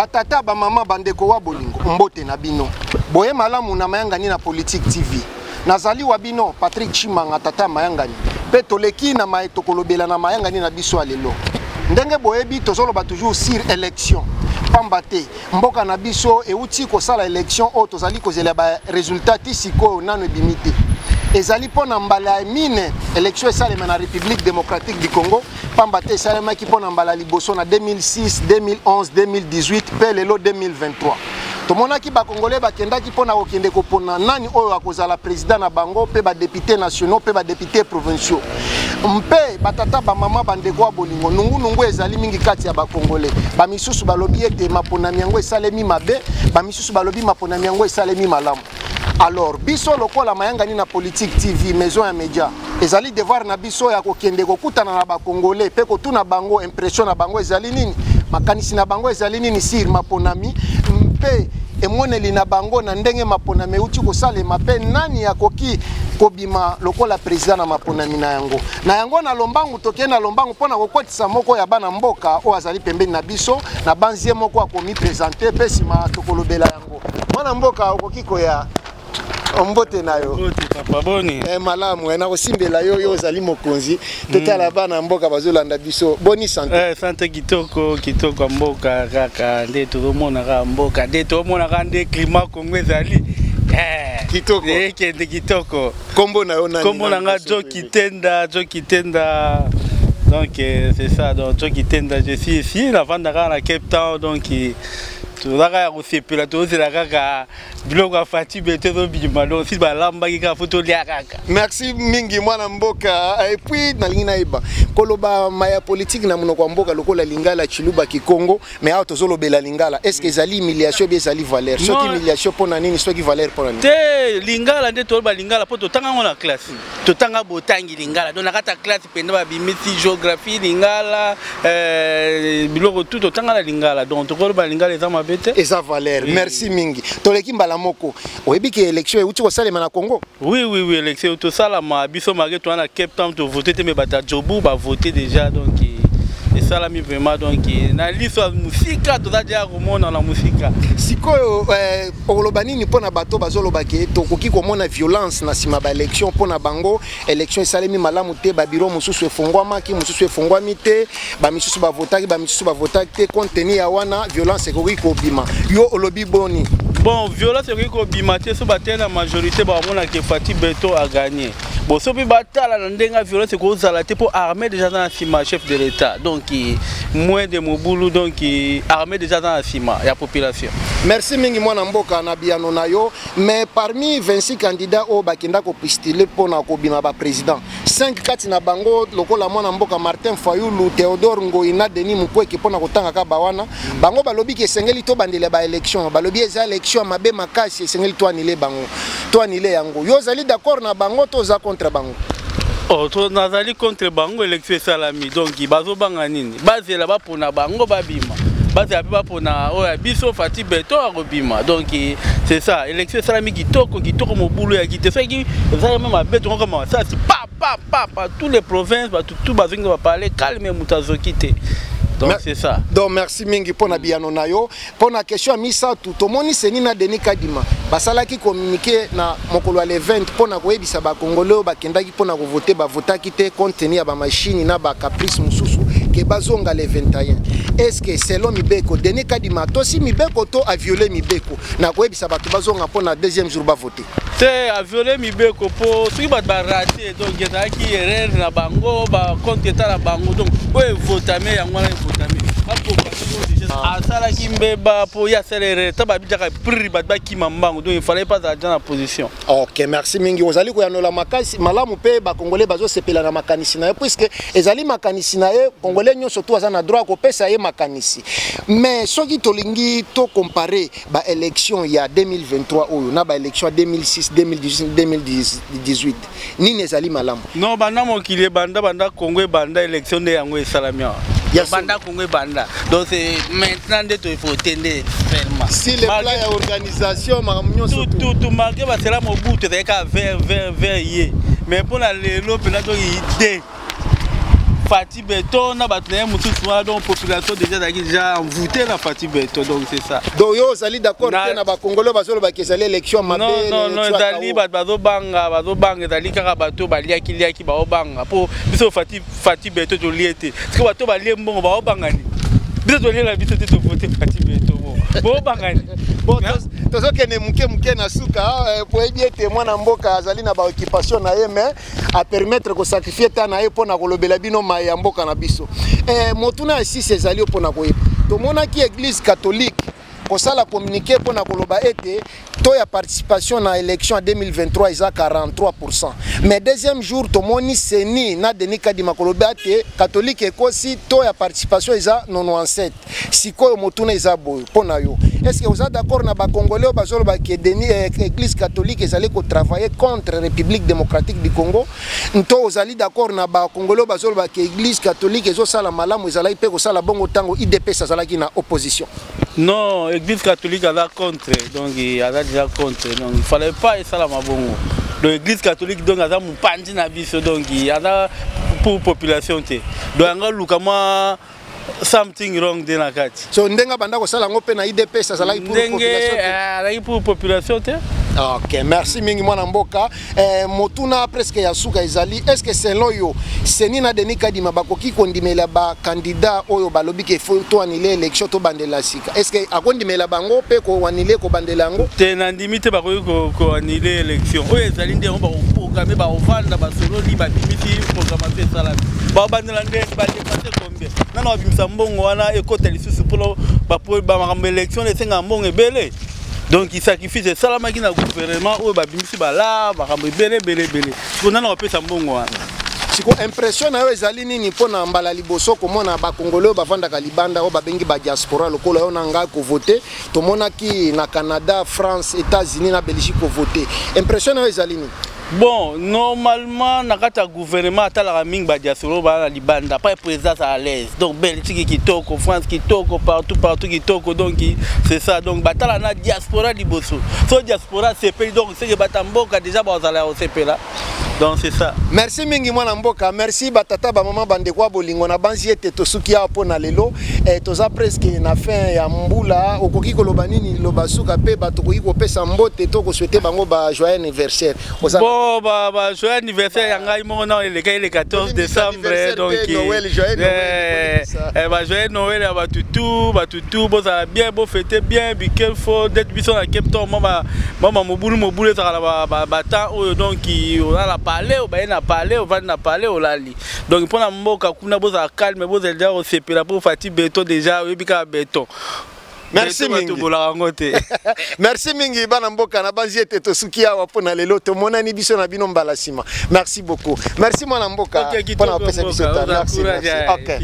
Batata, bamama, bandeko wa bolingo, mbote na bino. Boye malamu na Mayangani na Politique TV. Nazali wa bino Patrick Tshimanga, tata Mayangani. Pe toleki na maye tokolobela na Mayangani na biso ya lelo. Ndenge boyebi tozoloba toujours sur élection. Pamba te mboka na biso euti kosala élection oyo tozali kozela ba résultat ti sikoyo nano ebimi te. Ezali mpo na mbala ya mine élection esalema na République démocratique du Congo, pamba te esalemaki mpo na mbala liboso na 2006, 2011, 2018 mpe lelo 2023. Tomonaki bakongole bakendaki mpo na kokende kopona nani oyo akozala président na bango mpe badepute nationaux mpe badepute provinciaux. Mpe batata, bamama, bandeko ya bolingo, nungunungu ezali mingi kati ya bakongole. Bamisusu balobi ete maponami yango esalemi mabe, bamisusu balobi maponami yango esalemi malamu. Alors biso lokola Mayangani na Politique TV, maison ya media, ezali devoir na biso ya kokende kokutana na bakongole mpe kotuna bango impression na bango ezali nini, makanisi na bango ezali nini sur maponami mpe emoneli na bango na ndenge maponami euti kosalema mpe nani akoki kobima lokola président na maponami na yango. Na yango na lombangu tokei na lombangu mpo na kokotisa moko ya bana mboka oyo azali pembeni na biso, na banzie moko akomi présenter mpe nsima tokolobela yango. Mwana mboka, okoki koya, mbote na yo. Mbote papa, boni? Malamu, nakosimbela yo, yo ozali mokonzi. Totala bana mboka bazolanda biso. Boni santé? Santé kitoko, kitoko ya mboka kaka nde tozomona kaka mboka nde tozomona kaka nde climat Congo ezali. Kitoko. Ekende kitoko. Kombo na yo nani? Kombo na nga Joe Kitenda, Joe Kitenda. Donc c'est ça, donc Joe Kitenda, je suis ici, navandaka na Cape Town, donc tozaka ya kosepela, tozela kaka biloko ya Fatshi Béton ezobima, donc si balambaki kaka fo tolia kaka. Merci mingi mwana mboka. Et puis nalingi nayeba koloba maya politique na monoko ya mboka lokola lingala, chiluba, kikongo, mais awa tozolobela lingala. Est ce que ezali humiliation bi ezali valeur? Soki humiliation, mpo na nini? Soki valeur, mpo na nini? Te, lingala nde toloba lingala mpo totanga yango na classe, totanga botangi lingala, donc na kati ya classe mpenza babimisi géographie lingala, biloko tu totanga na lingala, donc tokoloba lingala eza mabe te. Eza valeur. Merci mingi. Toleki mbala moko. Oyebi ke élection euti kosalema na Congo? Oui, élection tosalama biso malgré toza na Cape Town, tovote te, mais bato ya Joburg bavote déjà, donc esalami vraiment, donc na liso ya mosika toza deja komona na mosika. Sikoyo okoloba nini mpona bato bazoloba ke tokoki komona violence na nsima baélection? Mpona bango élection esalemi malamu te, babiro mosusu efongwamaki, mosusu efongwami te, bamisusu bavotaki, bamisusu bavotaki te. Compte tenu ya wana, violence ekoki kobima. Yo olobi boni? Bon, violence ekoki kobima te so batele na majorité, bamonaka Fatshi Béton agagné. Bon, so mpe batala na ndenge ya violence ekozala te mpo armée déjà aza na nsima chef de l'État, donc moins de mobulu, donc armée déjà aza na nsima ya population. Merci mingi mwana mboka na biyano na yo. Mais parmi 26 candidats oyo bakenda kopostule mpona kobima baprésident, 5 kati na bango lokola mwana mboka Martin Fayulu, Théodore Ngoi na Denis Mukwege, mpona kotanga kaka bawana, bango balobi ke esengeli tobandela baélection. Balobi eza élection ya mabe makasi, esengeli toannuler bango, toannuler yango. Yo ozali d'accord na bango to oza contre bango? Oh, to nazali contre bango. Élection esalami, donc bazobanga nini? Bazela bapona bango babima, bazela mpe bapona oyo ya biso Fatshi Béton akobima. Donc c'est ça, élection esalami kitoko kitoko, mobulu yaki te. Soki ezalami mabe, tongokama masasi pa pa pa pa, tous les provinces, bato tout bazongi baparle calme, moto azoki te. Donc c'est ça. Donc merci mingi mpona biyano na yo. Mpona question ya misato, tomoni CENI na Denis Kadima basalaki communiqué na mokolo ya le 20 mpona koyebisa bakongole oyo bakendaki mpona kovote, bavotaki te compte tenu ya bamashine na bacaprice mosusu, ke bazonga le 21. Est ce que selon mibeko, Denis Kadima atosi mibeko to aviole mibeko na koyebisa bato bazonga mpona deuxième jour bavote? Te, aviole mibeko mpo soki bato barate, donc ezalaki erreur na bango, bacompte eta na bango, donc oyo evotame yango wana evotame. Asalaki mbeba mpo ye asala erreur ta babitaka pri bato bakima mbango, donc il fallait pas azala na position. Ok, merci mingi. Ozali koyanola makasi malamu mpe bakongole bazosepela na makanisi na ye, puisque ezali makanisi na ye. Kongole nyonso to aza na droit kopesa ye makanisi. Mais soki tolingi tocompare baélection ya 2023 oyo na baélection ya 2006, 2018, 2018, nini ezali malamu? Non, banda mokili ebanda, banda Congo ebanda, élection nde yango esalami awa. Banda Congo ebanda, donc c'est maintenant nde tovote nde vraiment. Si le plan ya organisation, makambo nyonso? Tout tout, malgré basela Mobutu ezalaki kaka vert vert vert ye, mais mpo na lelo mpena toki idée. Fatshi Béton na bato na ye mosusu wana. Donc population déjà ezalaki déjà envoûté na Fatshi Béton, donc c'est ça. Donc yo ozali d'accord te na bakongolo bazolobaki ezali élection mabe? Non, non, non, ezali bato bazobanga, bazobanga. Ezali kaka bato baliaki liaki, baobanga. Mpo biso Fatshi Béton tolie te. Sike bato balie mbongo, baobanga nini? Biso toliela biso te, tovote Fatshi Béton, boobanga nini? Bon, tozokende moke moke na suka. Po yebi ete mwana mboka azali na baoccupation na ye, mais apermettre kosacrifier ta na ye mpo na kolobela bino mai ya mboka na biso. Motuna ya 6 ezali mpona koyeba: tomonaki Église catholique kosala communiqué mpona koloba ete taux ya participation na élection ya 2023 eza 43, mais deuxième jour tomoni CENI na Denis Kadima koloba ete catholique ekosi, taux ya participation eza 97. Sikoyo motuna eza boye mpo na yo: est ce que oza d'accord na Bacongolais oyo bazoloba ke Denis, Église catholique ezali kotravailler contre République démocratique du Congo, to ozali d'accord na Bacongolais oyo bazoloba ke Église catholique ezosala malamu, ezalaki mpe kosala bongo ntango UDPS azalaki na opposition? Non, Église catholique aza contre, donc aza déjà contre. Donc il fallait pas esalama bongo. Donc Église catholique, donc aza mopanzi na biso, donc aza pour population te. Donc yango aluka mwa something wrong nde na kati. So ndenge abanda kosala yango mpe na UDPS, azalaki pour ndenge population te? Azalaki pour population te. Ok, merci mingi, mwana mboka. Motuna presque ya suka ezali: est ce que selon yo, CENI na Denis Kadima bakoki kondimela bacandidat oyo balobi ke faut toannuler élection, tobandela sika? Est ce que akondimela bango mpe koannuler, kobandela yango? Te, nandimi te. Bakoki koannuler élection oyo ezali nde yango bakoprogrammer, bakovanda, basololi, babimisi programmation, esalami, bakobandela nde badépenser combien nano babimisa mbongo wana ekota lisusu mpona bamakambo élection esengaka mbongo ebele. Donc sacrifice esalamaki na gouvernement oyo, babimisi bala makambo ebele ebele ebele, siko nana bapesa mbongo wana? Siko impression na yo ezali nini mpona mbala liboso komona Bakongole oyo bavandaka libanda, oyo babengi badiaspora, lokola yo na ngai, kovote? Tomonaki na Canada, France, États-Unis na Belgique kovote. Impression na yo ezali nini? Bon, normalement na kati ya gouvernement atalaka mingi badiaspora oyo baa na libanda pa président à l'aise. Donc Belgique kitoko, France kitoko, partout partout kitoko. Donc c'est ça, donc batala na diaspora liboso. So diaspora sepeli, donc seke bata mboka déjà bazala ya kosepela. Donc c'est ça. Merci mingi, mwana mboka. Merci batata, bamama, bandeko ya bolingo. Na banzi ete tosuki awa mpo na lelo. Toza presque na fin ya mbula. Okoki koloba nini? Loba suka mpe bato okoki kopesa mbote to kosouhaiter bango ba joyeux anniversaire. Oza Bon, ba joyeux anniversaire ya ngai moko na eleka le 14 décembre. Donc Noël, joyeux Noël. Ba joyeux Noël ya bato tout, bato tout bozala bien, bofêter bien, be careful. Neti biso na Cape Town, mwa mobulu mobulu ezalaka na batemps oyo. Donc oza na palais, obaye na palais, ovandi na palais, olali. Donc mpona mboka kuna, bozala calme, bozala déjà kosepela mpo Fatshi Béton déjà, oyebi kaka béton. Merci mingi. Tobolaka yango te. Merci mingi, bana mboka. Na banzi ete tosuki awa mpo na lelo. Tomonani biso na bino mbala nsima. Merci beaucoup, merci mwana mboka mpona kopesa biso ta. Merci, merci. Ok.